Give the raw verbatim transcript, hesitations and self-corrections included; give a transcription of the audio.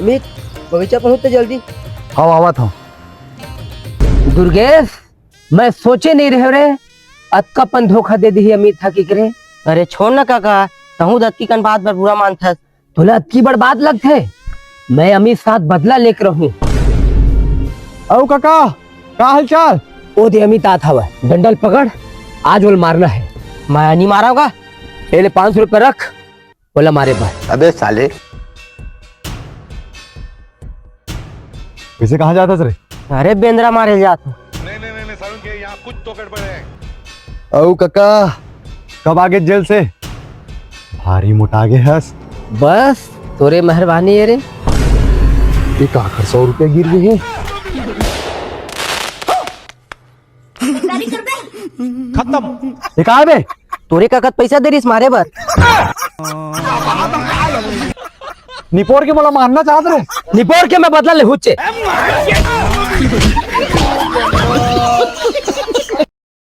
अमित, बगीचा पहुंच तो जल्दी। हव, आवत हव। दुर्गेश, मैं सोचे नहीं रहे रे, अतका पन धोखा दे दिही अमित हा कि करे। अरे छोड़ ना काका, तहूं दत्ती कन बात बर बुरा मानथस। तोला अतकी बड़ बात लगथे? मैं अमित साथ बदला लेके रहूं। अउ काका, का हालचाल? ओ दे अमित आत हवय, डंडल पकड़, आज ओला मारना है। मैं नहीं मारांगा। ये ले पाँच सौ रुपया रख, ओला मारे बर। अबे साले। कइसे, कहाँ जात हस रे? अरे बेंदरा मारे जात हूँ। नहीं, नहीं, नहीं, नहीं, सारुण के यहाँ कुछ तो गड़बड़ है। अउ कका, कब आगे जेल से? भारी मोटा गे हस। बस, तोरे मेहरबानी है रे। ये काकर सौ रुपया गिर गए हैं। खत्म। ये का बे? तोरे कका पैसा दे रिस मारे बर। निपोर के मोला मारना चाहत रे। निपोर के मैं बदला ले हुच्चे।